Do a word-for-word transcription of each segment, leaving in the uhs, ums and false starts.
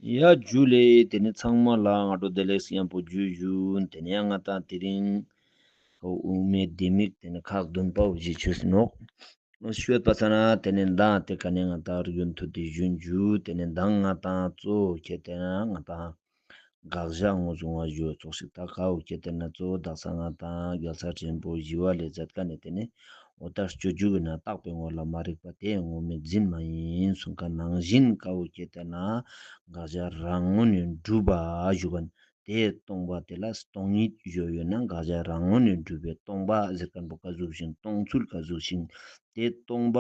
ཡ་ཇུ་ལེ། ཏེ་ནེ་ཚང་མ་ལ་སྔ་དྲོ་བདེ་ལེགས་ཡམ་པོ་ཇུ་ཞུ། ཏེ་ནེ་ཡང་ང་ཏང་དེ་རིང་འོ་དབུ་མའི་ལྡེ་མིག་ཏེ་ནེ་ཁག་བདུན་པ་བོ་ཞིག་ཆོས་ནོག། ཤོད་པ་ས་ན་ཏེ་ནེ་མདང་ཏེ་ཀ་ནེ་ང་ཏང་རྒྱུན་མཐུད་དེ་ཞུན་ཞུ། ཏེ་ནེ་མདང་ང་ཏང་གཙོ་བོ་ཁྱེར་ཏེ་ན་ང་ཏང་དགག་བཞག་ངོས་བཟུང་བ་ཞུ་ཙོགས་ཤིག་ད་ཀ་བོ་ཁྱེར་ཏེ་ན་གཙོ་བོ་དག་ས་ང་ཏང་རྒྱལ་སྲས་ཆེན་པོ་ཞི་བ་ལྷས་མཛད་ཀ་ནེ་ཏེ་ནེ་འོ་ད་སྤྱོད་འཇུག་གི་ནང་བརྟགས་པའི་ངོ་ལ་མ་རིག་པ་དེ་ངོ་མེད་འཛིན་མ་ཡིན་གསུངས་ཀ་ནང་བཞིན་ཀ་བོ་ཁྱེར་ཏེ་ན་དགག་བཞག་རང་ངོས་ནས་གྲུབ་པ་ཞུ་ཀ་ནེ་དེ་སྟོང་པ་དེ་ལ་སྟོང་ཉིད་ཞུ་ཡོད་ན་དགག་བཞག་རང་ངོས་ནས་གྲུབ་པའི་སྟོང་པ་ཟེར་ཁན་པོ་ཀ་ཟུག་ཤིང་སྟོང་ཚུལ་ཀ་ཟུག་ཤིང་དེ་སྟོང་པ་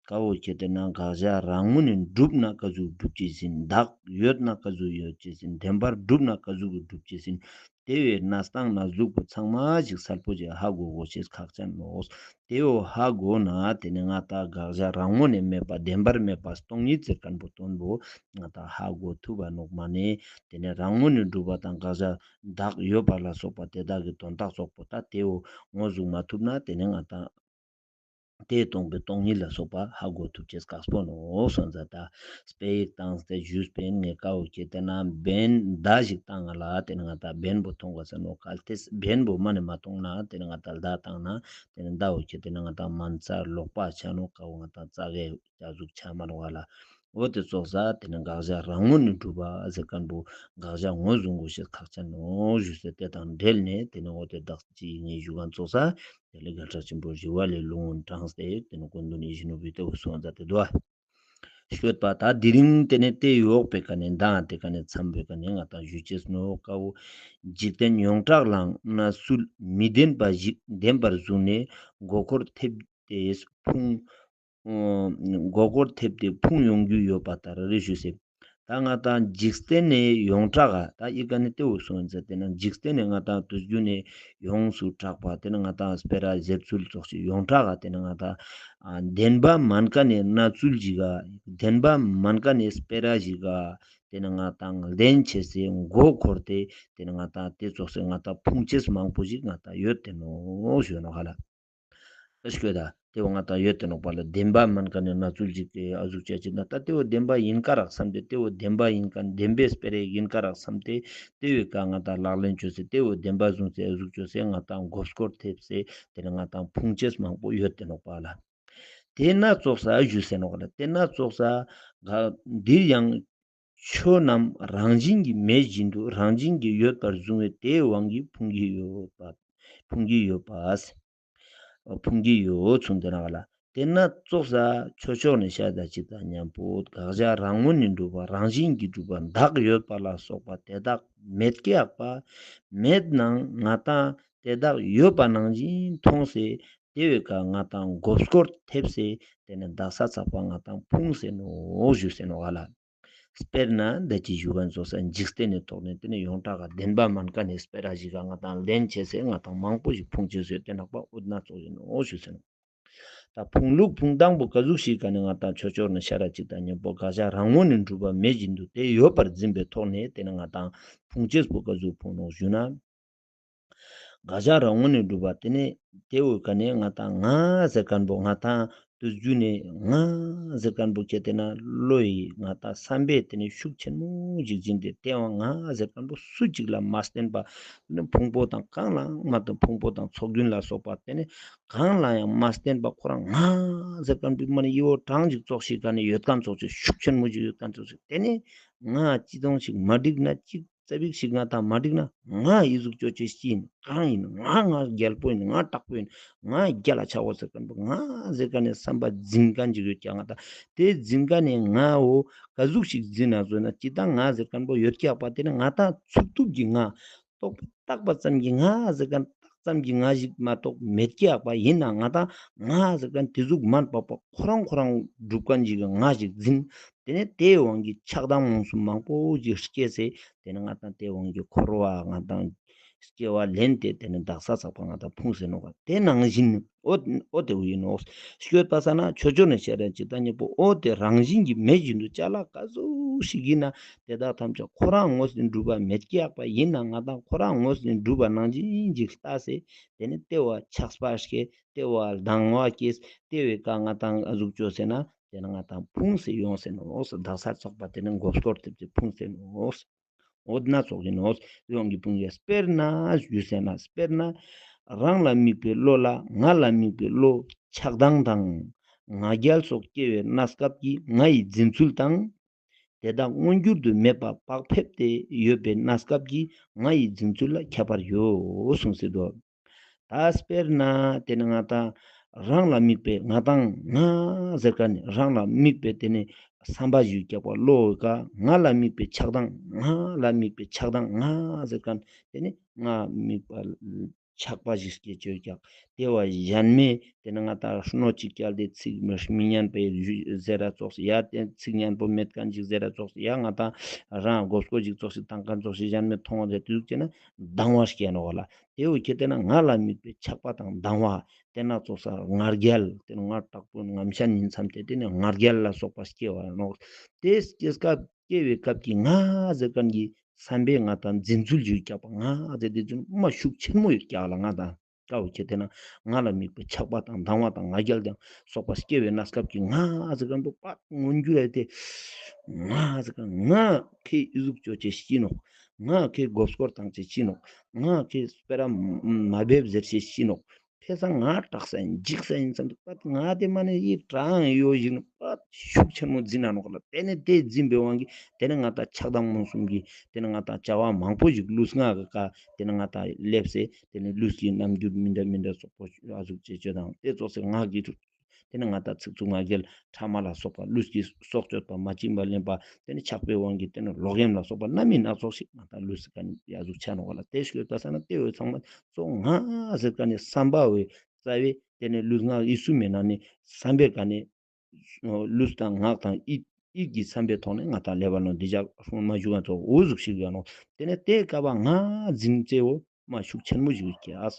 ཀ་བོ་ཁྱེར་ཏེ་ན་དགག་བཞག་རང་ངོས་ནས་གྲུབ་ན་ཀ་ཟུག་གྲུབ་ཅེས་ཡིན། བདག་ཡོད་ན་ཀ་ཟུག་ཡོད་ཅེས་ཡིན། བདེན་པར་གྲུབ་ན་ཀ་ཟུག་གི་གྲུབ་ཅེས་ཡིན། དེ་བོའི་གནས་སྟངས་གནས་ལུགས་པོ་ཚང་མ་ཞིག་གསལ་པོ་ཞིག་ཧ་གོ་དགོས་ཤེས་ཁག་ཅན་ནོག། དེ་བོ་ཧ་གོ་ན་དེ་ནེ་ང་ཏང་དགག་བཞག་རང་ངོས་ནས་མེད་པ་བདེན་པར་མེད་པ་སྟོང་ཉིད་ཟེར་ཁན་པོ་དོན་པོ་ང་ཏང་ཧ་གོ་ཐུབ་པ་ནོག། མ་ནེ་དེ་ནེ་རང་ངོས་ནས་གྲུབ་པ་དང་དགག་བཞག་བདག་ཡོད་པ་ལ་སོགས་པ་དེ་དག་གི་དོན་དག་ཙོགས་པོ་ད་དེ་བོ་ངོས་བཟུང་མ་ཐུབ་ན་དེ་ནེ་ང་ཏང་དེ་སྟོང་པའི་སྟོང་ཉིད་ལ་སོགས་པ་ཧ་གོ་ཐུབ་ཅེས་ཁག་པོ་ནོག་སོང་ཙ་ད་དཔེ་ཡིག་བཏང་སྟེ་ཞུས་པའི་ངེ་ཀ་བོ་ཁྱེར་ཏེ་ན་བན་ད་ཞིག་བཏང་ང་ལ་དེ་ནེ་ང་ཏང་བན་པོ་མཐོང་ག་ས་ནོག། གལ་ཏེ་བན་པོ་མ་ནེ་མ་མཐོང་ན་དེ་ནེ་ང་ཏང་ད་བཏང་ན་དེ་ནེ་ད་བོ་ཁྱེར་ཏེ་ན་ང་ཏང་མན་ཙ་ལོག་པ་ཆ་ནོག། ཀ་བོ་ང་ཏང་ཙ་གེ་ཅ་ཟུག་ཆ་མ་ནོག་ག་ལ། འོ་དེ་ཙོགས་ས་དེ་ནེ་དགག་བཞག་རང་ངོས་ནས་གྲུབ་པ་ཟེར་ཁན་པོ་དགག་བཞག་ངོས་བཟུང་དགོས་ཤེས་ཁག་ཅན་ནོག་ཞུས་ཏེ་དེ་དང་འབྲེལ་ནས་དེ་ནེ་འོ་དེ་དག་ཅིག་ངེ་ཞུ་ཁན་ཙོགས་ས་དེ་ལས་རྒྱལ་སྲས་ཆེན་པོ་ཞི་བ་ལྷས་ལུང་དྲངས་ཏེ་དེ་ནེ་སྐུ་མདུན་ནས་ཞུ་ནོག་པའི་དེ་བོ་སོང་ཙ་དེ་དོ། ཤོད་པ་ད་དེ་རིང་དེ་ནེ་དེ་ཡོག་པའི་ཀ་ནེ་མདང་དེ་ཀ་ནེ་མཚམས་པའི་ཀ་ནེ་ང་ཏང་ཞུ་ཅེས་ནོག་ཀ་བོ། འཇིག་རྟེན་ཡོངས་གྲགས་ལའང་གནས་ཚུལ་མི་བདེན་པ་ཞིག་བདེན་པར་བཟུང་ནས་མགོ་སྐོར་ཐེབས་ཏེ་ཕུང་མགོ་སྐོར་ཐེབས་ཏེ་ཕུང་ཡོང་རྒྱུ་ཡོད་པ་ལྟར་རེ་ཞུ་ཟེར། ད་ང་ཏང་འཇིག་རྟེན་ནི་ཡོངས་གྲགས་ད་ཨི་ཀ་ནེ་དེ་བོ་སོང་ཙ་དེ་ནེ་འཇིག་རྟེན་ནི་ང་ཏང་དུས་རྒྱུན་ནེ་ཡོངས་སུ་གྲགས་པ་དེ་ནེ་ང་ཏང་སྤེ་ར་ཟེར་ཚུལ་ཙོགས་ཤིག་ཡོངས་གྲགས་དེ་ནེ་ང་ཏང་བདེན་པ་མན་ཀ་ནེ་གནས་ཚུལ་ཞིག་ག་བདེན་པ་མན་ཀ་ནེ་སྤེ་ར་ཞིག་ག་དེ་ནེ་ང་ཏང་ལྡན་ཆེ་སེ་མགོ་འཁོར་ཏེ་དེ་ནེ་ང་ཏང་དེ་ཙོགས་སེ་ང་ཏང་ཕུང་ཅེས་མང་པོ་ཞིག་ང་ཏང་ཡོད་དེ་ནོག་ཞུ་ནོག་ཧ་ལ། ཨ་ཤོད་ད། དེ་བོ་ང་ཏང་ཡོད་དེ་ནོག་པ་ལ་བདེན་པ་མན་ཀ་ནེ་གནས་ཚུལ་ཅིག་གི་ཨ་ཟུག་ཅ་ཅིག་ན་ད་དེ་བོ་བདེན་པ་ཡིན་ཀ་རག་བསམ་སྟེ་དེ་བོ་བདེན་པ་ཡིན་ཀ་བདེན་པའི་སྤེ་ར་ཡིན་ཀ་རག་བསམ་སྟེ་དེ་བོའི་ཀ་ང་ཏང་ལག་ལེན་ཅོས་སེ་དེ་བོ་བདེན་པ་བཟུང་སེ་ཨ་ཟུག་ཅོས་སེ་ང་ཏང་མགོ་སྐོར་ཐེབས་སེ་དེ་ནེ་ང་ཏང་ཕུང་ཅེས་མང་པོ་ཡོད་དེ་ནོག་པ་ལ། དེ་ན་ཙོགས་ས་ཞུ་ཟེར་ནོག་ལ། དེ་ན་ཙོགས་ས་ག་འདིར་ཡང་ཆོས་རྣམས་རང་བཞིན་གྱིས་མེད་བཞིན་དུ་རང་བཞིན་གྱིས་ཡོད་པར་བཟུང་བས་དེའི་དབང་གིས་ཕུང་གི་ཡོད་པ། ཕུང་གི་ཡོད་པ། ཕུང་གི་ཡོད་ཚུལ་དེ་ན་ག་ལ། དེ་ན་ཙོགས་ས་ཆོས་ཕྱོགས་ནས་བཤད་ད་ཅིག་དང་མཉམ་པོ་དགག་བཞག་རང་ངོས་ནས་གྲུབ་པ་རང་བཞིན་གྱིས་གྲུབ་པ་བདག་ཡོད་པ་ལ་སོགས་པ་དེ་དག་མེད་ཀྱག་པ། མེད་ནའང་ང་ཏང་དེ་དག་ཡོད་པ་ནང་བཞིན་མཐོང་སེ་དེ་བོའི་ཀ་ང་ཏང་མགོ་སྐོར་ཐེབས་སེ་དེ་ནེ་དག་ས་ཚག་པ་ང་ཏང་ཕུང་སེ་ནོག་ཞུ་ཟེར་ནོག་ཧ་ལ། དཔེར་ན་འདི་ཅི་ཞུ་ཁན་ཙོགས་ས་འཇིག་རྟེན་ནི་ཐོག་ནེ་དེ་ནེ་ཡོངས་གྲགས་ག་བདེན་པ་མན་ཀ་ནེ་སྤེ་ར་ཞིག་ག་ང་ཏང་ལྡན་ཆེ་སེ་ང་ཏང་མང་པོ་ཞིག་ཕུང་ཅེས་སོ་དེ་ནག་པ་འོ་ན་ཙོགས་ཡིན་ནོག་ཞུ་ཟེར་ནོག། ད་ཕུང་ལུགས་ཕུང་སྟངས་པོ་ཀ་ཟུག་ཞིག་ག་ནེ་ང་ཏང་ཆོས་ཕྱོགས་ནེ་ཤ་ར་ཅིག་དང་མཉམ་པོ་དགག་བཞག་རང་ངོས་ནས་གྲུབ་པ་མེད་བཞིན་དུ་དེ་ཡོད་པར་འཛིན་པའི་ཐོག་ནེ་དེ་ནེ་ང་ཏང་ཕུང་ཅེས་པོ་ཀ་ཟུག་ཕུང་ནོག་ཞུ་ན། དགག་བཞག་རང་ངོས་ནས་གྲུབ་པ་དེ་ནེ་དེ་བོའི་ཀ་ནེ་ང་ཏང་ང་ཟེར་ཁན་པོ་ང་ཏང་དུས་རྒྱུན་ནེ་ང་ཟེར་ཁན་པོ་ཁྱེར་ཏེ་ན་བློ་ཡི་ང་ཏང་བསམ་པའི་དེ་ནེ་ཤུགས་ཆེན་མོ་ཞིག་འཛིན་ཏེ་དེ་བོ་ང་ཟེར་ཁན་པོ་སུ་ཅིག་ལ་མ་བརྟེན་པ་དེ་ནེ་ཕུང་པོ་དང་གང་ལའང་མ་བརྟེན་ཕུང་པོ་དང་ཚོགས་རྒྱུན་ལ་སོགས་པ་དེ་ནེ་གང་ལ་ཡང་མ་བརྟེན་པ་ཁོ་རང་ང་ཟེར་ཁན་པོ་མ་ནེ་ཡི་བོ་གྲངས་ཅིག་ཙོགས་ཤིག་ག་ནེ་ཡོད་ཁན་ཙོགས་ཤིག་ཤུགས་ཆེན་མོ་ཞིག་ཡོད་ཁན་ཙོགས་ཤིག་དེ་ནེ་ང་ཅི་དོང་ཞིག་མ་འགྲིག་ན་ཅིག་ཙ་པིག་ཞིག་ང་ཏང་མ་འགྲིག་ན་ང་ཡི་ཟུག་ཅོ་ཅེས་ཅི་ཡིན། གང་ཡིན། ང་ང་རྒྱལ་པོ་ཡིན། ང་དྲག་པོ་ཡིན། ང་རྒྱལ་ལ་ཆ་བོ་ཟེར་ཁན་པོ་ང་ཟེར་ཁན་ནི་བསམ་པ་འཛིན་ཁན་ཅིག་ཡོད་ཀྱག་ང་ཏང་དེ་འཛིན་ཁན་ནི་ང་བོ་ཀ་ཟུག་ཞིག་འཛིན་ན་ཟོ་ན་ཅི་ད་ང་ཟེར་ཁན་པོ་ཡོད་ཀྱག་པ་དེ་ནི་ང་ཏང་ཚུགས་ཐུབ་ཀྱི་ང་རྟོག་པས་བཏགས་པ་ཙམ་གྱི་ང་ཟེར་ཁན་བཏགས་ཙམ་གྱི་ང་ཞིག་མ་གཏོགས་མེད་ཀྱག་པ་ཡིན་ན་ང་ཏང་ང་ཟེར་ཁན་དེ་ཟུག་མན་པ་པ་ཁོ་རང་ཁོ་རང་གྲུབ་ཁན་ཅིག་གི་ང་ཞིག་འཛིན། དེ་ནེ་དེའི་དབང་གིས་ཆགས་སྡང་རྨོངས་གསུམ་མང་པོ་ཞིག་སྐྱེས་སེ་དེ་ནེ་ང་ཏང་དེའི་དབང་གིས་འཁོར་བ་ང་ཏང་སྐྱེ་བ་ལེན་ཏེ་དེ་ནེ་དག་ས་ཚག་པ་ང་ཏང་ཕུང་སེ་ནོག་པ། དེ་ནང་བཞིན་འོ་འོ་དེ་བོ་ཡིན་ནོག། ཤོད་པ་ས་ན་ཆོས་ཕྱོགས་ནས་བཤད་རན་ཅིག་ད་མཉམ་པོ་འོ་དེ་རང་བཞིན་གྱིས་མེད་བཞིན་དུ་ཅ་ལག་ཀ་ཟུག་ཞིག་ཡིན་ན་དེ་དག་ཐམས་ཅད་ཁོ་རང་ངོས་ནས་གྲུབ་པ་མེད་ཀྱག་པ་ཡིན་ན་ང་ཏང་ཁོ་རང་ངོས་ནས་གྲུབ་པ་ནང་བཞིན་ཅིག་ལྟ་སེ་དེ་ནེ་དེ་བོ་ཆགས་པ་སྐྱེས། དེ་བོ་སྡང་བ་སྐྱེས། དེ་བོའི་ཀ་ང་ཏང་ཨ་ཟུག་ཅོ་ཟེར་ན་ ཏེ་ནེ་ང་དང་ཕུང་སེ་ཡོང་སེ་ནོག། དག་ས་ཚོགས་པ་ཏེ་ནེ་མགོ་སྐོར་ཏེ་ཕུང་སེ་ནོག། འོ་ཏེ་ན་ཙོགས་ཨིན་ནོག། ཡོང་གི་ཕུང་གི་དཔེར་ན་ཞུས་ཟེར་ན་དཔེར་ན་རང་ལ་དམིགས་པའི་བློ་ལ་ང་ལ་དམིགས་པའི་བློ་ཆགས་སྡང་དང་ང་རྒྱལ་སོགས་སྐྱེ་བའི་གནས་སྐབས་ཀྱི་ང་ཡི་འཛིན་ཚུལ་དང་། དེ་དག་མངོན་གྱུར་དུ་མེད་པ་བག་ཕེབས་ཏེ་ཡོད་པའི་གནས་སྐབས་ཀྱི་ང་ཡི་འཛིན་ཚུལ་ལ་ཁྱད་པར་ཡོད་གསུངས་སེ་འདུག། ད་དཔེར་ན་ཏེ་ནེ་ང་དང་རང་ལ་དམིགས་པའི་ང་དང་ང་ཟེར་ཁན་ནི་རང་ལ་དམིགས་པའི་ཏེ་ནེ་བསམ་པ་ཞིག་སྐྱེ་བ་བློ་ཀ་ང་ལ་དམིགས་པའི་ཆགས་སྡང་ང་ལ་དམིགས་པའི་ཆགས་སྡང་ང་ཟེར་ཁན་ཏེ་ནེ་ང་དམིགས་པ་ཆགས་པ་ཞིག་སྐྱེ་ཅོ་ཀྱག། ཏེ་བ་ཞན་མེ་ཏེ་ནེ་ང་དང་སྣོད་ཅིག་བསྐྱལ་ཏེ་ཚིག་མི་མི་སྙན་པའི་ཟེར་ར་ཙོགས་ཡ་ཏེ་ཚིག་སྙན་པོ་མེད་ཁན་ཅིག་ཟེར་ར་ཙོགས་ཡ་ང་དང་རང་མགོ་སྐོར་ཅིག་ཙོགས་ཤིག་བཏང་ཁན་ཙོགས་ཤིག་ཞན་མེ་མཐོང་བ་ཟེར་དུས་ཅེ་ན་སྡང་བ་སྐྱེ་ནོག་ལ། ཏེ་བོ་ཁྱེད་ཏེ་ན་ང་ལ་དམིགས་པའི་ཆགས་པ་དང་སྡང་བ། ཏེ་ན་ཙོགས་ས་ང་རྒྱལ། ཏེ་ན་ང་དྲག་པོ་ངམ་ཤ་ཉིན་མཚམས་ཏེ་ཏེ་ནེ་ང་རྒྱལ་ལ་སོགས་པ་སྐྱེ་བ་ནོག། ཏེ་སྐྱེ་སྐབས་སྐྱེ་བའི་སྐབས་ཀྱི་ང་ཟེར་ཁན་གྱི་བསམ་པའི་ང་དང་འཛིན་ཚུལ་ཞིག་ཀྱག་པ་ང་ཟེར་ཏེ་ཚུལ་མ་ཤུགས་ཆེན་མོ་ཡོད་ཀྱག་ལ། ང་དང་ཀ་བོ་ཁྱེད་ཏེ་ན་ང་ལ་དམིགས་པའི་ཆགས་པ་དང་སྡང་བ་དང་ང་རྒྱལ་དང་སོགས་པ་སྐྱེ་བའི་གནས་སྐབས་ཀྱི་ང་ཟེར་ཁན་པོ་པ་མངོན་གྱུར་ཡོད་དེ། ང་ཟེར་ཁན་ང་ཁེ་ཨི་ཟུག་ཅོ་ཅེས་ཤི་ནོག། ང་ཁེ་མགོ་སྐོར་བཏང་ཅེས་ཤི་ནོག། ང་ཁེ་སྤེ་ར་མ་འབེབས་ཟེར་ཅེས་ཤི་ནོག། ཕེ་ས་ང་དྲག་ས་ཡིན་འཇིགས་ས་ཡིན་བསམ་དུ་པ་ང་ཏེ་མ་ནེ་ཡི་དྲང་ཡོད་ཞིག་ནོག་པ་ཤུགས་ཆེན་མོ་འཛིན་ན་ནོག་ལ། ཏེ་ནེ་ཏེ་འཛིན་པའི་དབང་གིས་ཏེ་ནེ་ང་དང་ཆགས་སྡང་རྨོངས་གསུམ་གྱི་ཏེ་ནེ་ང་དང་བྱ་བ་མང་པོ་ཞིག་ལུས་ངག་གི་ཀ་ཏེ་ནེ་ང་དང་ལེབས་སེ་ཏེ་ནེ་ལུས་ཀྱི་རྣམ་འགྱུར་མི་འདྲ་མི་འདྲ་སོགས་པོ་ཨ་ཟུག་ཅེས་ཅོ་དང་ཏེ་ཙོགས་སེ་ངག་གི་ཏེ་ནེ་ང་དང་ཚིག་རྩུབ་ངག་འཁྱལ་ཕྲ་མ་ལ་སོགས་པ་ལུས་ཀྱི་སྲོག་གཅོད་པ་མ་བྱིན་པ་ལེན་པ་ཏེ་ནེ་ཆགས་པའི་དབང་གིས་ཏེ་ནེ་ལོག་གཡེམ་ལ་སོགས་པ་རྣམ་སྨིན་སྣ་ཚོགས་ཤིག་ང་དང་ལུས་སི་ཀ་ནེ་ཡ་ཟུག་ཆ་ནོག་ལ། ཏེ་ཤོད་པ་ས་ན་ཏེ་བོ་ཚང་མ་ཙོགས་ང་ཟེར་ཀ་ནེ་བསམ་པ་བོའི་རྩ་བའི་ཏེ་ནེ་ལུས་ངག་ཡིད་གསུམ་མེད་ན་ནི་བསམ་པའི་ཀ་ནེ་ལུས་དང་ངག་དང་ཡིད་ཡིད་ཀྱི་བསམ་པའི་ཐོག་ནེ་ང་དང་ལེབ་བ་ནོག་འདི་ཅག་སོང་མ་བཞུགས་པ་ཙོགས་འོ་ཟུག་ཤིག་ཡོད་ནོག། ཏེ་ནེ་ཏེ་ཀ་བ་ང་འཛིན་ཅེས་བོ་མ་ཤུགས་ཆེན་མོ་ཞིག་ཡོད་ཀྱག།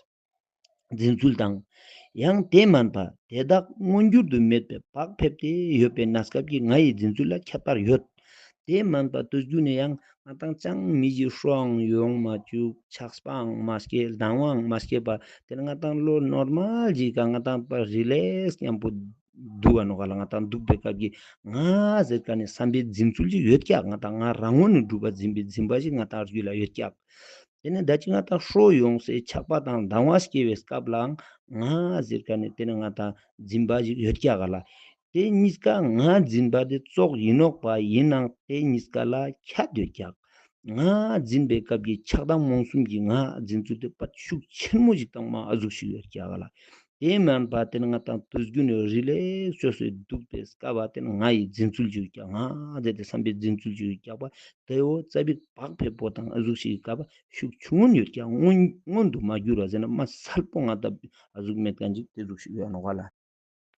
འཛིན་ཚུལ་དང་། ཡང་ཏེ་མན་པ་དེ་དག་མངོན་གྱུར་དུ་མེད་པའི་བག་ཕེབས་ཏེ་ཡོད་པའི་གནས་སྐབས་ཀྱི་ང་ཡི་འཛིན་ཚུལ་ལ་ཁྱད་པར་ཡོད། ཏེ་མན་པ་དུས་རྒྱུན་ནེ་ཡང་ང་དང་ཅང་མི་ཞིག་ཧྲོའང་ཡོང་མ་བཅུག། ཆགས་པའང་མ་སྐྱེ། སྡང་བའང་མ་སྐྱེ་བ་ཏེ་ནེ་ང་དང་བློ་ནོར་མལ་ཞིག་ག་ང་དང་པ་རི་ལེགས་མཉམ་པོ་འདུག་པ་ནོག་ལ། ང་དང་འདུག་པའི་སྐབས་ཀྱི་ང་ཟེར་ཀ་ནེ་བསམ་པའི་འཛིན་ཚུལ་ཞིག་ཡོད་ཀྱག། ང་དང་ང་རང་ངོས་ནེ་གྲུབ་པ་འཛིན་པའི་འཛིན་པ་ཞིག་ང་དང་རྒྱུད་ལ་ཡོད་ཀྱག། ཏེ་ནེ་ད་ཅི་ང་དང་ཧྲོ་ཡོང་སེ་ཆགས་པ་དང་སྡང་བ་སྐྱེ་བའི་སྐབས་ལའང་ང་ཟེར་ཀ་ནེ་ཏེ་ནེ་ང་དང་འཛིན་པ་ཞིག་ཡོད་ཀྱག་ག་ལ། ཏེ་གཉིས་ཀ་ང་འཛིན་པ་དེ་ཙོགས་ཡིན་ནོག་པ་ཡིན་ནའང་ཏེ་གཉིས་ཀ་ལ་ཁྱད་ཡོད་ཀྱག། ང་འཛིན་པའི་སྐབས་ཀྱི་ཆགས་སྡང་རྨོངས་གསུམ་གྱི་ང་འཛིན་ཚུལ་དེ་པ་ཤུགས་ཆེན་མོ་ཞིག་དང་མ་ཨ་ཟུག་ཤིག་ཡོད་ཀྱག་ག་ལ། ཏེ་མན་པ་ཏེ་ནེ་ང་དང་དུས་རྒྱུན་ནེ་རི་ལེགས་ཅོས་སེ་འདུག་པའི་སྐབས་པ་ཏེ་ནེ་ང་ཡི་འཛིན་ཚུལ་ཞིག་ཡོད་ཀྱག། ང་ཟེར་ཏེ་བསམ་པའི་འཛིན་ཚུལ་ཞིག་ཡོད་ཀྱག་པ། ཏེ་བོ་རྩ་བའི་བག་ཕེབས་པོ་དང་ཨ་ཟུག་ཤིག་གི་སྐབས་པ་ཤུགས་ཆུང་ངུན་ཡོད་ཀྱག། མངོན་མངོན་དུ་མ་གྱུར་བ་ཟེར་ན་མ་སལ་པོ་ང་དང་ཨ་ཟུག་མེད་ཁན་ཅིག་ཏེ་ཟུག་ཤིག་ཡོད་ནོག་ག་ལ།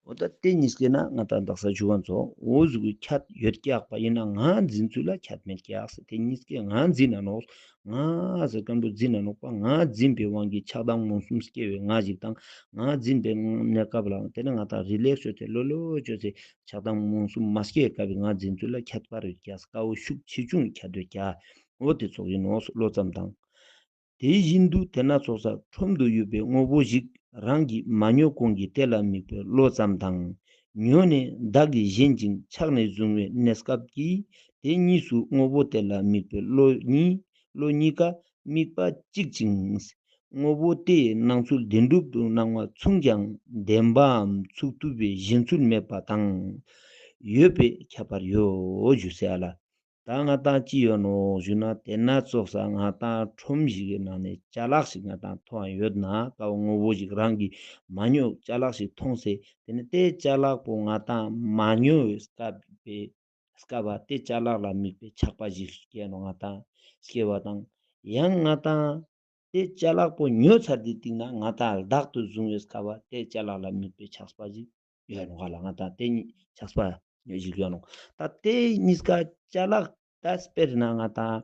འོ་ད་ཏེ་གཉིས་ཀའི་ནང་ང་དང་དག་ས་ཞུ་བ་ཚོ་འོ་ཟུག་གི་ཁྱད་ཡོད་ཀྱག་པ་ཡིན་ན་ང་འཛིན་ཚུལ་ལ་ཁྱད་མེད་ཀྱག་ཟེར། ཏེ་གཉིས་ཀའི་ང་འཛིན་ན་ནོག། ང་ཟེར་ཁན་པོ་འཛིན་ན་ནོག་པ། ང་འཛིན་པའི་དབང་གིས་ཆགས་སྡང་རྨོངས་གསུམ་སྐྱེ་བའི་ང་ཞིག་དང་ང་འཛིན་པའི་གནས་སྐབས་ལའང་ཏེ་ནེ་ང་དང་རི་ལེགས་ཅོས་ཏེ་ལོ་ལོ་ཅོས་ཏེ་ཆགས་སྡང་རྨོངས་གསུམ་མ་སྐྱེ་སྐབས་པའི་ང་འཛིན་ཚུལ་ལ་ཁྱད་པར་ཡོད་ཀྱག། ཀ་བོ་ཤུགས་ཆེ་ཆུང་ཁྱད་ཡོད་ཀྱག། འོ་ཏེ་ཙོགས་ཡིན་ནོག་བློ་ཙམ་དང་། དེ་བཞིན་དུ་དེ་སྣ་ཚོགས་སུ་ཁྲོམ་དུ་ཡོད་པའི་དངོས་པོ་ཞིག་རང་གིས་མ་མྱོང་གོང་གི་དེ་ལ་དམིགས་པའི་བློ་ཙམ་དང་། མྱོང་ནས་བདག་གིས་ཞེན་ཅིང་ཆགས་ནས་བཟུང་བའི་གནས་སྐབས་ཀྱི་དེ་གཉིས་སུ་དངོས་པོ་དེ་ལ་དམིགས་པའི་བློ་གཉིས་བློ་གཉིས་ཀ་དམིགས་པ་གཅིག་ཅིང་། དངོས་པོ་དེའི་སྣང་ཚུལ་བདེན་གྲུབ་ཏུ་སྣང་བ་མཚུངས་ཀྱང་བདེན་པའམ་ཚུགས་ཐུབ་པའི་ཞེན་ཚུལ་མེད་པ་དང་། ཡོད་པའི་ཁྱད་པར་ཡོད་ཞུ་ཟེར་ལ། ད་ང་དང་ཅི་ཡོད་ནོག་ཞུ་ན་དེ་སྣ་ཚོགས་སུ་ང་དང་ཁྲོམ་ཞིག་གི་ནང་ནེ་ཅ་ལག་ཞིག་ང་དང་མཐོང་ཡོད་ན་ཀ་བོ་དངོས་པོ་ཞིག་རང་གིས་མ་མྱོང་ཅ་ལག་ཞིག་མཐོང་སེ་ཏེ་ནེ་ཏེ་ཅ་ལག་པོ་ང་དང་མ་མྱོང་བའི་སྐབས་པའི་སྐབས་པ་ཏེ་ཅ་ལག་ལ་དམིགས་པའི་ཆགས་པ་ཞིག་སྐྱེ་ནོག། ང་དང་སྐྱེ་བ་དང་ཡང་ང་དང་ཏེ་ཅ་ལག་པོ་མྱོང་ཚར་ཏེ་སྟིང་ནེ་ང་དང་བདག་ཏུ་བཟུང་བའི་སྐབས་པ་ཏེ་ཅ་ལག་ལ་དམིགས་པའི་ཆགས་པ་ཞིག་ཡོད་ནོག་ལ། ང་དང་ཏེ་གཉིས་ཆགས་པ་ཞིག་ཡོད་ནོག། ད་ཏེ་གཉིས་ཀ་ཅ་ལག་ད་དཔེར་ན་ང་དང་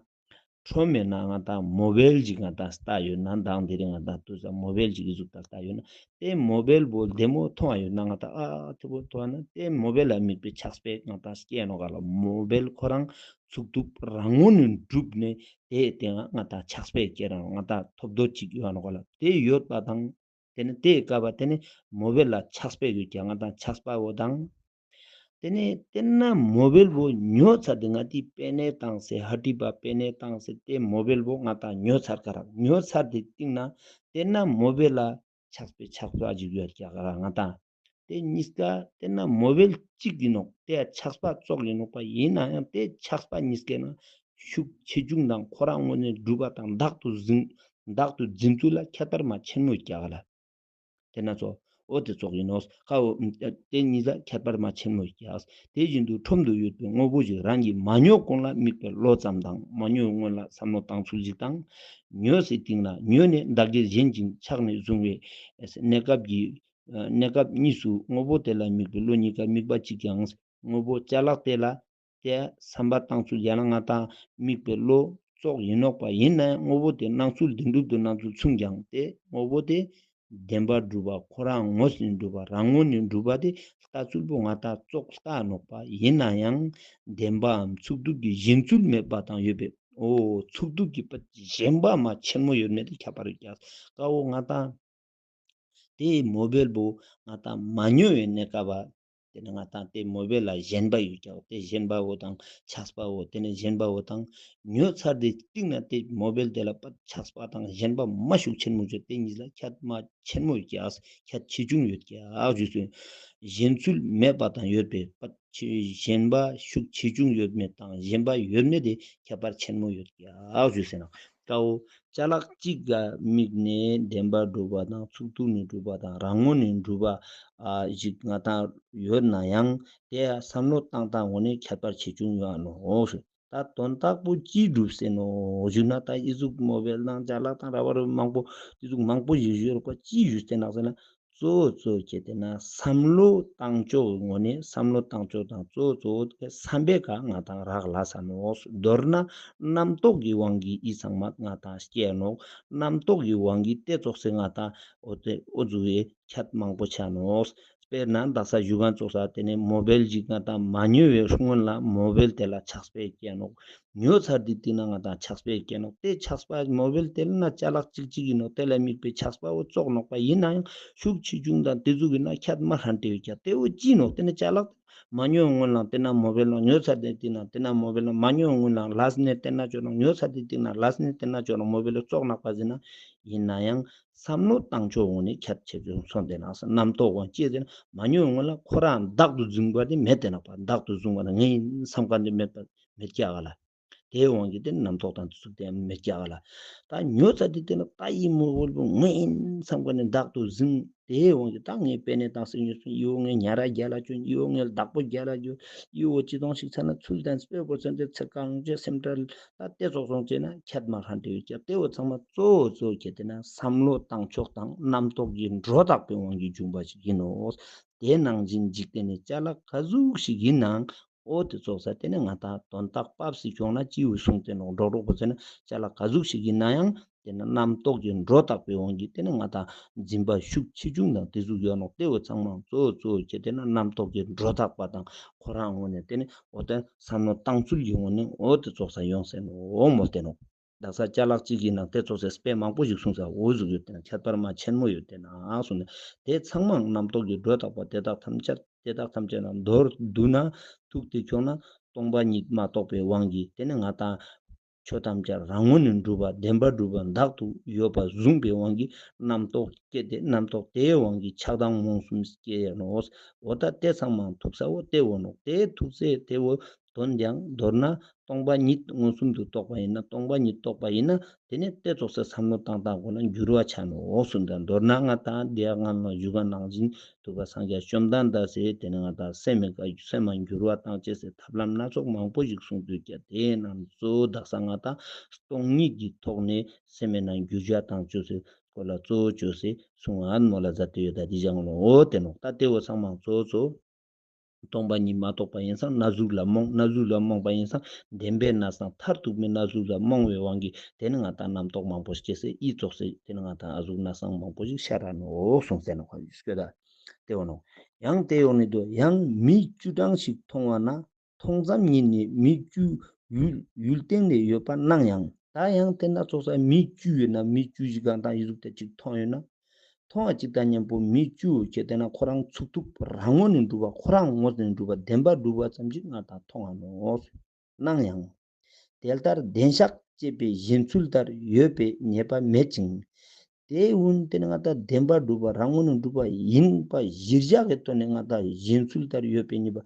ཁྲོམ་མེད་ན་ང་དང་མོ་བེལ་ཞིག་ང་དང་ལྟ་ཡོད་ན་མདང་དེ་རིང་ང་དང་དུས་ས་མོ་བེལ་ཞིག་གི་ཟུག་ད་ལྟ་ཡོད་ན་ཏེ་མོ་བེལ་བོ་བདེ་མོ་མཐོང་ཡོད་ན་ང་དང་ཨ་ཐུ་བོ་མཐོང་ན་ཏེ་མོ་བེལ་ལ་དམིགས་པའི་ཆགས་པ་ང་དང་སྐྱེ་ནོག་ག་ལ། མོ་བེལ་ཁོ་རང་ཚུགས་ཐུབ་རང་ངོས་ནེ་གྲུབ་ནེ་ཏེ་ཏེ་ང་ང་དང་ཆགས་པ་སྐྱེ་རང་ང་དང་ཐོབ་འདོད་ཅིག་ཡོད་ནོག་ག་ལ། ཏེ་ཡོད་པ་དང་ཏེ་ནེ་ཏེ་སྐབས་པ་ཏེ་ནེ་མོ་བེལ་ལ་ཆགས་པ་ཡོད་ཀྱག། ང་དང་ཆགས་པ་བོ་དང་ ཏེ་ནེ་ཏེ་ན་མོ་བེལ་བོ་ཉོ་ཚར་ཏེ་ང་ཏི་པེ་ནེ་ཏང་སེ་ཧ་ཏི་པ་པེ་ནེ་ཏང་སེ་ཏེ་མོ་བེལ་བོ་ང་ཏང་ཉོ་ཚར་ཀ་རག། ཉོ་ཚར་ཏེ་སྟིང་ན་ཏེ་ན་མོ་བེལ་ལ་ཆགས་པའི་ཆགས་པ་ཞིག་ཡོད་ཀྱག་ར་ང་ཏང་། ཏེ་ཉིས་ཀ་ཏེ་ན་མོ་བེལ་གཅིག་ཨིན་ནོག། ཏེ་ཆགས་པ་ཙོགས་ཨིན་ནོག་པ། ཨིན་ནའང་ཏེ་ཆགས་པ་ཉིས་ཀའི་ནང་ཤུགས་ཆེ་ཆུང་དང་ཁོ་རང་ངོས་ནས་སྒྲུབ་པ་དང་བདག་ཏུ་འཛིན་བདག་ཏུ་འཛིན་ཚུལ་ལ་ཁྱད་པར་མ་ཆེན་མོ་ཡོད་ཀྱག་ལ། ཏེ་ན་ཙོགས་འོ་ཏེ་ཙོགས་ཨིན་ནོག། ཀ་བོ་ཏེ་ཉིས་ལ་ཁྱད་པར་མ་ཆེན་མོ་ཡོད་ཀྱག། དེ་བཞིན་དུ་ཁྲོམ་དུ་ཡོད་པའི་དངོས་པོ་ཞིག་རང་གིས་མ་ཉོ་གོང་ལ་དམིགས་པའི་བློ་ཙམ་དང་མ་ཉོ་སྔོན་ལ་བསམ་བློ་བཏང་ཚུལ་ཞིག་དང་། ཉོས་སེ་སྟིང་ན་ཉོས་ནས་བདག་གིར་བཞེན་ཅིང་ཆགས་ནས་བཟུང་བའི་གནས་སྐབས་ཀྱི་གནས་སྐབས་གཉིས་སུ་དངོས་པོ་དེ་ལ་དམིགས་པའི་བློ་གཉིས་ཀ་དམིགས་པ་གཅིག་ཀྱང་དངོས་པོ་ཅ་ལག་དེ་ལ་དེ་བསམ་པ་བཏང་ཚུལ་ཡང་ན་ང་ཏང་དམིགས་པའི་བློ་ཙོགས་ཨིན་ནོག་པ། ཨིན་ནའང་དངོས་པོ་དེ་སྣང་ཚུལ་བདེན་གྲུབ་ཏུ་སྣང་ཚུལ་མཚུངས་ཀྱང་དེ་དངོས་པོ་དེ་བདེན་པར་གྲུབ་པ་ཁོ་རང་ངོས་ནས་གྲུབ་པ་རང་ངོས་ནས་གྲུབ་པ་དེ་ལྟ་ཚུལ་པོ་ང་ཏང་ཙོགས་ལྟ་ནོག་པ། ཨིན་ནའང་བདེན་པའམ་ཚུགས་གཏུགས་ཀྱི་ཞེན་ཚུལ་མེད་པ་དང་ཡོད་པས། འོ་ཚུགས་གཏུགས་ཀྱི་པ་ཞེན་པ་མ་ཆེན་མོ་ཡོད་མེད་དེ་ཁྱད་པར་ཡོད་ཀྱག། ཀ་བོ་ང་ཏང་དེའི་མོ་བེལ་བོ་ང་ཏང་མ་ཉོ་བའི་གནས་སྐབས་པ། ཏེ་ནེ་ང་ཏང་དེ་མོ་བེལ་ལ་ཞེན་པ་ཡོད་ཀྱག། དེ་ཞེན་པ་བོ་དང་ཆགས་པ་བོ་ཏེ་ནེ་ཞེན་པ་བོ་དང་ཉོ་ཚར་ཏེ་སྟིང་ན་དེ་མོ་བེལ་དེ་ལ་པ་ཆགས་པ་དང་ཞེན་པ་མ་ཤུགས་ཆེན་མོ་བྱུང་། དེ་གཉིས་ལ་ཁྱད་མ་ཆེན་མོ་ཡོད་ཀྱག། ཁྱད་ཆེ་ཆུང་ཡོད་ཀྱག་ཞུས་སོ། ཞེན་ཚུལ་མེད་པ་དང་ཡོད་པའི་པ་ཞེན་པ་ཤུགས་ཆེ་ཆུང་ཡོད་མེད་དང་ཞེན་པ་ཡོད་མེད་དེ་ཁྱད་པར་ཆེན་མོ་ཡོད་ཀྱག་ཞུས་སེ་ན། ཀ་བོ་ཅ་ལག་གཅིག་ག་དམིགས་ནས་བདེན་པར་གྲུབ་པ་དང་ཚུགས་གཏུགས་ནས་གྲུབ་པ་དང་རང་ངོས་ནས་གྲུབ་པ་ཞིག་ང་ཏང་ཡོད་ན་ཡང་དེ་བསམ་བློ་བཏང་སྟངས་ངོས་ནས་ཁྱད་པར་ཆེ་ཆུང་ཡོད་ནོག། ད་དོན་དག་པོ་ཅི་སྒྲུབ་སེ་ནོག་ཞུ་ན་ད་ཨི་ཟུག་མོ་བེལ་དང་ཅ་ལག་དང་ར་བ་རུ་མང་པོ་ཨི་ཟུག་མང་པོ་ཞིག་ཡོད་རོགས་པ་ཅི་ཞུས་ཏེ་ནོག་ཟེར་ན། གཙོ་བོ་གཙོ་བོ་ཁྱེད་དེ་ན་བསམ་བློ་བཏང་ཕྱོགས་ངོས་ནས་བསམ་བློ་བཏང་ཕྱོགས་དང་གཙོ་བོ་གཙོ་བོ་བསམ་པའི་ཀ་ང་ཏང་རག་ལས་ས་ནོག། མདོར་ན་རྣམ་རྟོག་གི་དབང་གིས་ཨི་ཚང་མ་ང་ཏང་སྐྱེ་ནོག། རྣམ་རྟོག་གི་དབང་གིས་དེ་ཙོགས་སེ་ང་ཏང་འོ་དེ་འོ་ཟུག་གི་ཁྱད་མང་པོ་ཆ་ནོག། དཔེར་ན་དག་ས་ཞུ་མཁན་ཙོགས་ས་དེ་ནེ་མོ་བེལ་ཞིག་ང་ཏང་མ་ཉོ་བའི་སྔོན་ལ་མོ་བེལ་དེ་ལ་ཆགས་པའི་སྐྱེ་ནོག། ཉོ་ཚར་ཏེ་སྟིང་ན་ང་ཏང་ཆགས་པའི་སྐྱེ་ནོག། དེ་ཆགས་པ་མོ་བེལ་དེ་ལ་ན་ཅ་ལག་གཅིག་གཅིག་ཨིན་ནོག། དེ་ལ་དམིགས་པའི་ཆགས་པ་བོ་ཙོགས་ནོག་པ། ཨིན་ནའང་ཤུགས་ཆེ་ཆུང་དང་དེ་ཟུག་གི་ན་ཁྱད་མ་ཧྲན་ཏེ་ཡོད་ཀྱག། དེ་བོ་ཅི་ནོག། དེ་ནི་ཅ་ལག་མ་ཉོ་སྔོན་ལ་དེ་ན་མོ་བེལ་ལ་ཉོ་ཚར་ཏེ་སྟིང་ན་དེ་ན་མོ་བེལ་ལ་མ་ཉོ་སྔོན་ལ་ལས་ནི་དེ་ན་ཅོ་ནོག། ཉོ་ཚར་ཏེ་སྟིང་ན་ལས་ནི་དེ་ན་ཅོ་ནོག། མོ་བེལ་ཙོགས་ནོག་པ་ཟེར་ན། ཨིན་ནའང་བསམ་བློ་བཏང་ཕྱོགས་ངོས་ནས་ཁྱད་ཆེ་ཆུང་སོང་སྟེ་ནོག། རྣམ་རྟོག་དབང་ཅི་ཟེར་ན་མ་ཉོ་སྔོན་ལ་ཁོ་རང་བདག་ཏུ་འཛིན་པ་དེ་མེད་དེ་ནོག་པ། བདག་ཏུ་བཟུང་བ་ན་ངའི་བསམ་མཁན་དེ་མེད་པ་མེད་ཀྱག་ག་ལ། དེའི་དབང་གིས་དེ་རྣམ་རྟོག་དང་དེ་ཚུགས་དེ་མེད་ཀྱག་ག་ལ། ད་ཉོ་ཚར་ཏེ་དེ་ནི་ད་ཨི་མོ་བེལ་བོ་ངའི་བསམ་མཁན་ནི་བདག་ཏུ་འཛིན། དེའི་དབང་གིས་ད་ངའི་པེ་ནེ་ཏང་སེ་ཉོས་སོང་། ཨི་བོ་ངའི་ཉ་ར་རྒྱལ་ལ་ཅོ་ཨིན། ཨི་བོ་ངའི་བདག་པོ་རྒྱལ་ལ་ཅོ་ཨིན། ཨི་བོ་ཅི་དང་ཞིག་ཚ་ན་ཚུལ་ལྡན་དཔེ་བོ་ཚན་དེ་ཚེ་གང་ཅེས་སེམས་ཁྲལ། ད་དེ་ཙོགས་སོང་ཅེ་ན་ཁྱད་མ་ཧྲན་ཏེ་ཡོད་ཀྱག། དེ་བོ་ཚང་མ་གཙོ་བོ་གཙོ་བོ་ཁྱེད་དེ་ན་བསམ་བློ་བཏང་ཕྱོགས་དང་རྣམ་རྟོག་གི་སྒྲོ་བཏགས་པའི་དབང་གིས་བྱུང་བ་ཞིག་ཨིན་ནོག། དེ་ནང་བཞིན་འཇིག་རྟེན་ནི་ཅ་ལག་ག་ཟུག་ཞིག་ཨིན་ནའང་འོ་དེ་ཙོགས་ས་དེ་ནི་ང་ཏང་དོན་དག་བབས་སེ་ཁྱོང་ན་ཅི་བོ་གསུངས་ཏེ་ནོག། འགྲོ་གྲོགས་པོ་ཟེར་ན་ཅ་ལག་ག་ཟུག་ཞིག་ཨིན་ནའང་དེ་ན་རྣམ་རྟོག་གི་སྒྲོ་བཏགས་པའི་དབང་གིས་དེ་ནི་ང་ཏང་འཛིན་པ་ཤུགས་ཆེ་ཆུང་དང་དེ་ཟུག་ཡོད་ནོག། དེ་བོ་ཚང་མ་གཙོ་བོ་གཙོ་བོ་ཁྱེད་དེ་ན་རྣམ་རྟོག་གི་སྒྲོ་བཏགས་པ་དང་ཁོ་རང་ངོས་ནས་དེ་ནི་འོ་དེ་བསམ་བློ་བཏང་ཚུལ་གྱི་ངོས་ནས་འོ་དེ་ཙོགས་ས་ཡོང་སེ་ནོག་མོལ་ཏེ་ནོག། དག་ས་ཅ་ལག་གཅིག་གི་ནང་དེ་ཙོགས་སེ་དཔེ་མང་པོ་ཞིག་གསུངས་ས་འོ་ཟུག་ཡོད་དེ་ན་ཁྱད་པར་མ་ཆེན་མོ་ཡོད་དེ་ན་གསུངས་ནས། དེ་ཚང་མ་རྣམ་རྟོག་གི་སྒྲོ་བཏགས་པ་དེ་དག་ཐམས་ཅད་དེ་དག་ཐམས་ཅད་ན་མདོར་བསྡུ་ན་ཐུག་སྟེ་ཁྱོང་ན་སྟོང་པ་ཉིད་མ་རྟོགས་པའི་དབང་གིས་དེ་ནི་ང་ཏང་ཆོས་ཐམས་ཅད་རང་ངོས་ནས་གྲུབ་པ་བདེན་པར་གྲུབ་པ་བདག་ཏུ་ཡོད་པ་བཟུང་པའི་དབང་གིས་རྣམ་རྟོག་སྐྱེ་སྟེ་རྣམ་རྟོག་དེའི་དབང་གིས་ཆགས་སྡང་རྨོངས་གསུམ་སྐྱེ་ནོག། འོ་ད་དེ་ཚང་མ་ཐུག་ས་འོ་དེ་འོ་ནོག། དེ་ཐུག་ཚེ་དེ་འོ་དོན་ཀྱང་མདོར་ན་སྟོང་པ་ཉིད་མངོན་སུམ་དུ་རྟོགས་པ་ཡིན་ན་སྟོང་པ་ཉིད་རྟོགས་པ་ཡིན་ན་དེ་ནི་དེ་ཙོགས་སེ་བསམ་བློ་བཏང་སྟངས་ཁོ་ན་འགྱུར་བ་ཆ་ནོག་གསུངས་ཏེ། མདོར་ན་ང་ཏང་དེ་ཡང་སྔ་མ་ཞུ་ག་ནང་བཞིན་ཐུབ་པ་སངས་རྒྱས་བཅོམ་ལྡན་འདས་སེ་དེ་ནི་ང་ཏང་སེམས་མི་དགའ་སེམས་མ་འགྱུར་བ་བཏང་ཅེས་སེ་ཐབས་ལམ་སྣ་ཚོགས་མང་པོ་ཞིག་གསུངས་འདུག་ཀྱང་དེའི་ནང་གཙོ་བོ་དག་ས་ང་ཏང་སྟོང་ཉིད་ཀྱི་ཐོག་ནས་སེམས་མི་ནང་འགྱུར་བ་བཏང་ཅེས་སེ་སྐོར་ལ་གཙོ་བོ་ཅོས་སེ་གསུང་ང་མོལ་ལ་མཛད་དེ་ཡོད། ད་དེ་ཞང་ལོ་འོ་དེ་ནོག། ད་དེ་འོ་ཚང་མ་གཙོ་བོ་གཙོ་བོ་སྟོང་པ་ཉིད་མ་རྟོགས་པ་ཡིན་ཙང་ན་ཟུག་ལ་རྨོངས། ན་ཟུག་ལ་རྨོངས་པ་ཡིན་ཙང་བདེན་པའི་གནས་སྟངས་མཐར་ཐུག་པའི་ན་ཟུག་ལ་རྨོངས་པའི་དབང་གིས་དེ་ནི་ང་ཏང་རྣམ་རྟོག་མང་པོ་སྐྱེས་སེ་ཨི་ཙོགས་སེ་དེ་ནི་ང་ཏང་ཨ་ཟུག་གནས་སྟངས་མང་པོ་ཞིག་ཤར་ར་ནོག་གསུངས་ཏེ་ནོག། ཧ་ཡུལ་སྐྱོ་ད་དེ་འོ་ནོག། ཡང་དེ་འོ་ནི་དུ་ཡང་མིག་བཅུ་གྲངས་ཤིག་མཐོང་བ་ན་མཐོང་ཙམ་ཉིད་ནི་མིག་བཅུ་ཡུལ་ཡུལ་སྟེང་ནས་ཡོད་པར་སྣང་ཡང་། ད་ཡང་དེ་ན་ཙོགས་ས་མིག་བཅུ་ཡོད་ན་མིག་བཅུ་ཞིག་གང་དང་ཡི་ཟུག་དེ་ཅིག་མཐོང་ཡོད་ན། མཐོང་བ་ཅིག་དང་མཉམ་པོ་མི་བཅུ་ཁྱེད་དེ་ན་ཁོ་རང་ཚུགས་ཐུབ་རང་ངོས་ནས་གྲུབ་པ། ཁོ་རང་ངོས་ནས་གྲུབ་པ་བདེན་པ་གྲུབ་པ་ཙམ་ཞིག་ང་དང་མཐོང་ང་ནོག། སྣང་ཡང་། དེ་ལྟར་བདེན་བཞག་ཅེས་པའི་གཞན་ཚུལ་ལྟར་ཡོད་པའི་ཉེས་པ་མེད་ཅིང་། དེ་ཡིན་ཏེ་ནི་ང་དང་བདེན་པ་གྲུབ་པ་རང་ངོས་ནས་གྲུབ་པ་ཡིན་པ་གཞིར་བཞག་གི་ཐོག་ནས་ང་དང་གཞན་ཚུལ་ལྟར་ཡོད་པའི་ཉེས་པ་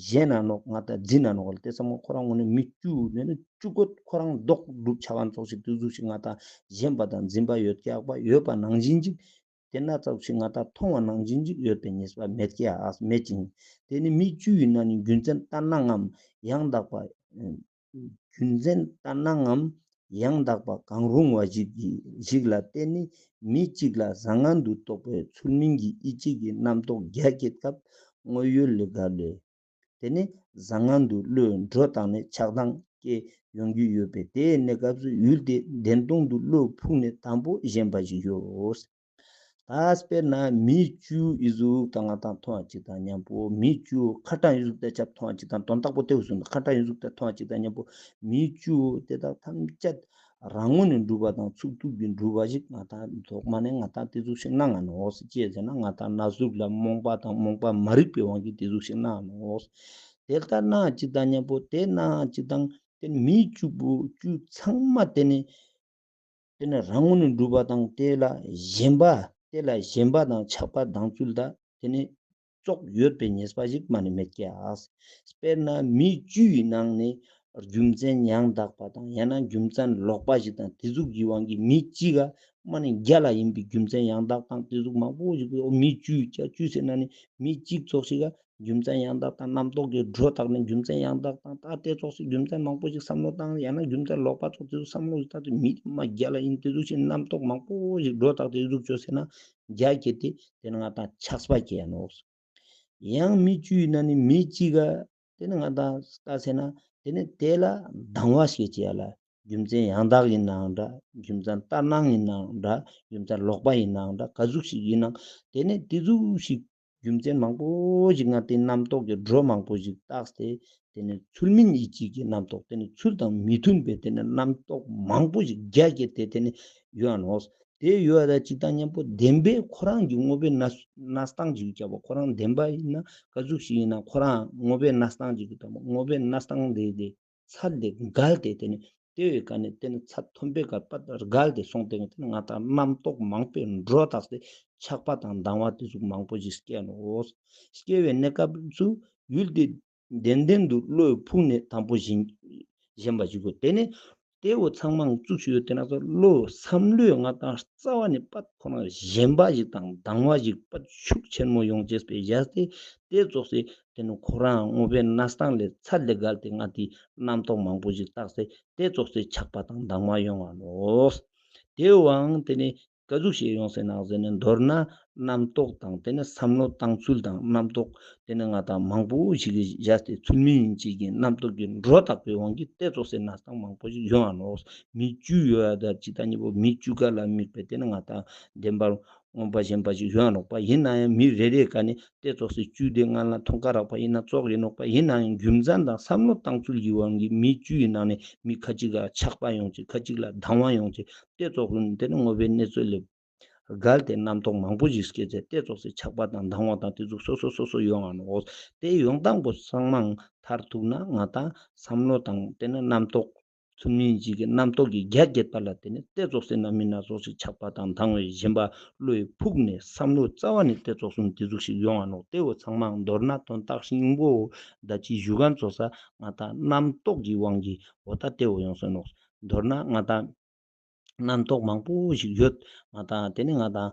ཞེན་ན་ནོག། ང་དང་འཛིན་ན་ནོག་ལ། དེ་ཚང་མ་ཁོ་རང་ངོས་ནས་མི་བཅུ་ནས་ནི་བཅུ་གོ་ཁོ་རང་ལྡོག་གྲུབ་ཆ་བ་ཙོགས་ཤིག་དེ་ཟུག་ཤིག་ང་དང་ཞེན་པ་དང་འཛིན་པ་ཡོད་ཀྱག་པ་ཡོད་པ་ནང་བཞིན་ཅིག། དེ་ན་ཙོགས་ཤིག་ང་དང་མཐོང་བ་ནང་བཞིན་ཅིག་ཡོད་པའི་ཉེས་པ་མེད་ཀྱག་མེད་ཅིང་། དེ་ནི་མི་བཅུ་ཡི་ནང་ནས་རྒྱུ་མཚན་ལྟར་སྣང་ངམ་ཡང་དག་པ། རྒྱུ་མཚན་ལྟར་སྣང་ངམ་ཡང་དག་པ་གང་རུང་བ་ཞིག་གི་ཞིག་ལ་བརྟེན་ནས་མི་གཅིག་ལ་བཟང་ངན་དུ་རྟོག་པའི་ཚུལ་མིན་གྱི་ཡིད་ཀྱི་རྣམ་རྟོག་རྒྱ་སྐྱེད་སྐབས་དངོས་ཡུལ་ལས་འགལ་ལས། དེ་ནི་བཟང་ངན་དུ་བློས་འགྲོ་བཏང་ནས་ཆགས་སྡང་སྐྱེ་ཡོང་རྒྱུ་ཡོད་པས། དེའི་གནས་སྐབས་སུ་ཡུལ་དེ་བདེན་སྟོང་དུ་བློས་ཕུག་ནས་དང་པོ་ཞེན་པ་ཞིག་ཡོད། ད་དཔེར་ན་མི་བཅུ་ཡི་ཟུག་དང་ང་དང་མཐོང་བ་ཅིག་དང་མཉམ་པོ་མི་བཅུ་ཁ་གྲངས་ཡི་ཟུག་དེ་ཆ་མཐོང་བ་ཅིག་དང་དོན་དག་པོ་དེ་བོ་སོང་ད་ཁ་གྲངས་ཡི་ཟུག་དེ་མཐོང་བ་ཅིག་དང་མཉམ་པོ་མི་བཅུ་དེ་དག་ཐམས་ཅད་རང་ངོས་ནས་གྲུབ་པ་དང་ཚུགས་ཐུབ་ཀྱི་གྲུབ་པ་ཞིག་ང་དང་ཐོག་མ་ནས་ང་དང་དེ་ཟུག་ཞིག་སྣང་ང་ནོག། ཅི་ཟེར་ན་ང་དང་ན་ཟུག་ལ་རྨོངས་པ་དང་རྨོངས་པ་མ་རིག་པའི་དབང་གིས་དེ་ཟུག་ཞིག་སྣང་ང་ནོག། དེ་ལྟར་སྣང་ཅིག་དང་མཉམ་པོ་དེ་སྣང་ཅིག་དང་དེ་ནི་མི་བཅུ་པོ་བཅུ་ཚང་མ་དེ་ནི་དེ་ནི་རང་ངོས་ནས་གྲུབ་པ་དང་དེ་ལ་ཞེན་པ། དེ་ལ་ཞེན་པ་དང་ཆགས་པ་སྡང་ཚུལ་དང་དེ་ནི་ཙོགས་ཡོད་པའི་ཉེས་པ་ཞིག་མ་ནི་མེད་ཀྱག། དཔེར་ན་མི་བཅུ་ཡི་ནང་ནས་རྒྱུ་མཚན་ཡང་དག་པ་དང་ཡང་ན་རྒྱུ་མཚན་ལོག་པ་ཞིག་དང་དེ་ཟུག་གི་དབང་གིས་མི་གཅིག་ག་མ་ནི་བརྒྱ་ལ་ཡིན་པའི་རྒྱུ་མཚན་ཡང་དག་དང་དེ་ཟུག་མང་པོ་ཞིག་གི་མི་བཅུ་ཡི་ཆ་བཅུ་ཟེར་ན་ནི་མི་གཅིག་ཙོགས་ཤིག་ག་རྒྱུ་མཚན་ཡང་དག་དང་རྣམ་རྟོག་གི་སྒྲོ་བཏགས་ནས་རྒྱུ་མཚན་ཡང་དག་དང་ད་དེ་ཙོགས་སི་རྒྱུ་མཚན་མང་པོ་ཞིག་བསམ་བློ་བཏང་ཡང་ན་རྒྱུ་མཚན་ལོག་པ་ཙོགས་དེ་ཚོ་བསམ་བློ་ཞིག་བཏང་དུས་མི་མ་རྒྱ་ལ་ཡིན་དེ་ཚོ་ཞིག་རྣམ་རྟོག་མང་པོ་ཞིག་སྒྲོ་བཏགས་དེ་ཟུག་བཅོས་ཟེར་ན་རྒྱ་སྐྱེ་སྟེ་དེ་ནི་ང་དང་ཆགས་པ་སྐྱེ་ཡ་ནོག། ཡང་མི་བཅུའི་ནང་ནས་མི་གཅིག་ག་དེ་ནི་ང་དང་ལྟ་ཟེར་ན་དེ་ནི་དེ་ལ་སྡང་བ་སྐྱེ་ཅེས་ལ། རྒྱུ་མཚན་ཡང་དག་ཡིན་ནའང་འདྲ། རྒྱུ་མཚན་ལྟར་སྣང་ཡིན་ནའང་འདྲ། རྒྱུ་མཚན་ལོག་པ་ཡིན་ནའང་འདྲ། ག་ཟུག་ཞིག་ཡིན་ནའང་དེ་ནི་དེ་ཟུག་ཞིག་རྒྱུ་མཚན་མང་པོ་ཞིག་ང་དེ་རྣམ་རྟོག་གི་སྒྲོ་མང་པོ་ཞིག་བཏགས་ཏེ་དེ་ནི་ཚུལ་མིན་ཡིད་ཀྱི་རྣམ་རྟོག་དེ་ནི་ཚུལ་དང་མི་མཐུན་པའི་དེ་ནི་རྣམ་རྟོག་མང་པོ་ཞིག་རྒྱ་སྐྱེ་སྟེ་དེ་ནི་ཡོད་ནོག། དེ་ཡོད་ད་ཅིག་དང་མཉམ་པོ་བདེན་པའི་ཁོ་རང་གི་དངོས་པོའི་གནས་གནས་སྟངས་ཅིག་ཁྱབ་པ་ཁོ་རང་བདེན་པ་ཡིན་ན་ག་ཟུག་ཞིག་ཡིན་ན་ཁོ་རང་དངོས་པོའི་གནས་སྟངས་ཅིག་གི་དང་པོ་དངོས་པོའི་གནས་སྟངས་དེ་དེ་ཚད་དེ་འགལ་ཏེ་དེ་ནི་དེ་བས་ཀ་ནི་དེ་ནི་ཚད་མཐོན་པོའི་ཀ་པ་འགལ་ཏེ་སོང་སྟེ་དེ་ནི་ང་དང་རྣམ་རྟོག་མང་པོའི་སྒྲོ་བཏགས་ཏེ་ཆགས་པ་དང་སྡང་བ་དེ་ཟུག་མང་པོ་ཞིག་སྐྱེ་ནོག། སྐྱེ་བའི་གནས་སྐབས་སུ་ཡུལ་དེ་བདེན་བདེན་དུ་བློས་ཕུག་ནས་དང་པོ་ཞེན་ཞེན་པ་ཞིག་དགོས། དེ་ནི་དེ་བོ་ཚང་མ་བཙུགས་ཞུ་ཡོད་དེ་ན་ཚོ་བློ་བསམ་བློའི་ང་དང་རྩ་བ་ནས་པད་ཁོ་ན་ཞེན་པ་ཞིག་དང་སྡང་བ་ཞིག་པད་ཤུགས་ཆེན་མོ་ཡོང་ཅེས་པའི་བཞག་སྟེ་དེ་ཙོགས་སེ་དེ་ནི་ཁོ་རང་དངོས་པོའི་གནས་སྟངས་ལས་ཚད་ལས་བརྒལ་ཏེ་ང་དེ་རྣམ་རྟོག་མང་པོ་ཞིག་བཏགས་ཏེ་དེ་ཙོགས་སེ་ཆགས་པ་དང་སྡང་བ་ཡོང་བ་ནོག། དེ་བའང་དེ་ནི་ག་ཟུག་ཞིག་ཡོང་ཟེར་ན་ཟེར་ནས་མདོར་ན་རྣམ་རྟོག་དང་དེ་ནི་བསམ་བློ་བཏང་ཚུལ་དང་རྣམ་རྟོག་དེ་ནི་ང་དང་མང་པོ་ཞིག་གི་བཞག་སྟེ་ཚུལ་མིན་ཡིན་ཅིག་གི་རྣམ་རྟོག་གི་སྒྲོ་བཏགས་པའི་དབང་གིས་དེ་ཙོགས་སེ་གནས་སྟངས་མང་པོ་ཞིག་ཡོང་བ་ནོག། མི་བཅུ་ཡོད་ཡ་ད་ཅིག་དང་གཉིས་པོ་མི་བཅུ་ག་ལ་དམིགས་པའི་དེ་ནི་ང་དང་བདེན་པར་མངོན་པ་ཞེན་པ་ཞིག་ཡོང་བ་ནོག་པ། ཡིན་ན་ཡང་མི་རེ་རེ་ག་ནི་དེ་ཙོགས་སེ་བཅུ་དེ་ང་ལ་མཐོང་ཁ་རག་པ་ཡིན་ན་ཙོགས་ཡིན་ནོག་པ། ཡིན་ན་ཡང་རྒྱུ་མཚན་དང་བསམ་བློ་བཏང་ཚུལ་གྱི་དབང་གིས་མི་བཅུ་ཡི་ནང་ནས་མི་ཁ་ཅིག་ག་ཆགས་པ་ཡོང་ཅིག་ཁ་ཅིག་ལ་སྡང་བ་ཡོང་ཅིག་དེ་ཙོགས་རུང་དེ་ནི་དངོས་པོའི་གནས་ཚུལ་ལས་བརྒལ་ཏེ་རྣམ་རྟོག་མང་པོ་ཞིག་སྐྱེ་ཚེ་དེ་ཙོགས་སེ་ཆགས་པ་དང་སྡང་བ་དང་དེ་ཟུག་སོ་སོ་སོ་སོ་ཡོང་ང་ནོག། དེ་ཡོང་སྟངས་པོ་ཚང་མ་མཐར་ཐུག་ན་ང་དང་བསམ་བློ་དང་དེ་ནི་རྣམ་རྟོག་ཚུལ་མིན་ཡིན་ཅིག་གི་རྣམ་རྟོག་གི་རྒྱ་སྐྱེད་པ་ལ་དེ་ནི་དེ་ཙོགས་སེ་རྣམ་སྨིན་སྣ་ཚོགས་ཤིག་ཆགས་པ་དང་སྡང་བའི་ཞེན་པ་བློས་ཕུག་ནས་བསམ་བློ་རྩ་བ་ནས་དེ་ཙོགས་སེ་དེ་ཟུག་ཞིག་ཡོང་ང་ནོག། དེ་བོ་ཚང་མ་མདོར་ན་དོན་དག་སྙིང་པོ་ད་ཅི་ཞུ་མཁན་ཙོགས་ས་ང་དང་རྣམ་རྟོག་གི་དབང་གིས་འོ་ད་དེ་བོ་ཡོང་སོང་ནོག། མདོར་ན་ང་དང་རྣམ་རྟོག་མང་པོ་ཞིག་ཡོད། ང་དང་དེ་ནི་ང་དང་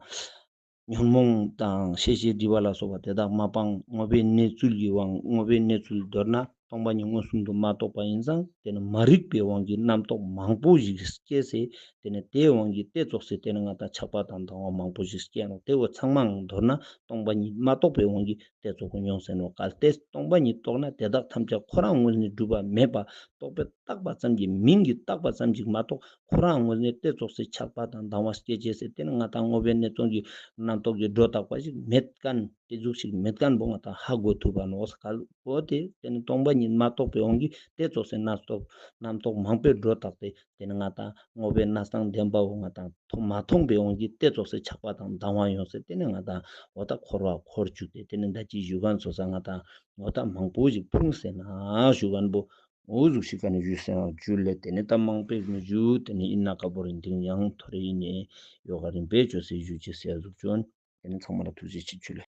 ཉོན་མོངས་དང་ཤེས་བྱའི་སྒྲིབ་པ་ལ་སོགས་པ་དེ་དག་མ་སྤངས་དངོས་པོའི་གནས་ཚུལ་གྱི་དབང་དངོས་པོའི་གནས་ཚུལ་མདོར་ན་སྟོང་པ་ཉིད་མངོན་སུམ་དུ་མ་རྟོགས་པ་ཡིན་ཙང་དེ་ནི་མ་རིག་པའི་དབང་གིས་རྣམ་རྟོག་མང་པོ་ཞིག་སྐྱེས་སེ་དེ་ནི་དེའི་དབང་གིས་དེ་ཙོགས་སེ་དེ་ནི་ང་དང་ཆགས་པ་དང་སྡང་བ་མང་པོ་ཞིག་སྐྱེས་ནོག། དེ་བོ་ཚང་མའང་མདོར་ན་སྟོང་པ་ཉིད་མ་རྟོགས་པའི་དབང་གིས་དེ་ཙོགས་སེ་ཡོང་སེ་ནོག། གལ་ཏེ་སྟོང་པ་ཉིད་རྟོགས་ན་དེ་དག་ཐམས་ཅད་ཁོ་རང་ངོས་ནས་གྲུབ་པ་མེད་པ་རྟོགས་པས་བཏགས་པ་ཙམ་གྱིས་མིང་གིས་བཏགས་པ་ཙམ་གྱིས་མ་གཏོགས་ཁོ་རང་ངོས་ནས་དེ་ཙོགས་སེ་ཆགས་པ་དང་སྡང་བ་སྐྱེ་ཅེས་སེ་དེ་ནི་ང་དང་དངོས་པོའི་གནས་སྟངས་ཀྱི་རྣམ་རྟོག་གི་སྒྲོ་བཏགས་པ་ཞིག་མེད་མཁན་ ཏེ་ཟུག་ཅིག་མེད་ཁན་བོ་ང་དང་ཧ་གོ་ཐུབ་བ་ནོག། ག་ལ་བོ་ཏེ་ཏེ་ནེ་སྟོང་པ་ཉིད་མ་རྟོགས་པའི་དབང་གིས་ཏེ་ཙོགས་སེ་རྣམ་རྟོག་རྣམ་རྟོག་མང་པོའི་སྒྲོ་བཏགས་ཏེ་ཏེ་ནེ་ང་དང་དངོས་པོའི་གནས་སྟངས་བདེན་པ་བོ་ང་དང་མཐོང་མ་མཐོང་པའི་དབང་གིས་ཏེ་ཙོགས་སེ་ཆགས་པ་དང་སྡང་བ་ཡོང་སེ་ཏེ་ནེ་ང་དང་འོ་ད་འཁོར་བ་འཁོར་བཅུག་སྟེ་ཏེ་ནེ་ད་ཅི་ཞུ་ཁན་ཙོགས་ས་ང་དང་འོ་ད་མང་པོ་ཞིག་ཕུང་སེ་ན་ཞུ་ཁན་བོ་འོ་ཟུག་ཞིག་ག་ནེ་ཞུས་སེ་ན་ཇུ་ལེ། ཏེ་ནེ་ད་མང་པོ་ཞིག་ནེ་ཞུ་ཏེ་ནེ་ཨིན་ན་ཀ་བོ་རིན་ཏིང་ཡང་ཐོ་རེ་ཨིན་ནེ་ཡོ་ག་རིམ་པས་ཅོས་སེ་ཞུ་ཅེས་སེ་ཟུག་ཅོ་ཨིན། ཏེ་ནེ་ཚང་མ་ལ་ཐུགས་རྗེ་ཆེ་ཇུ་ལེ།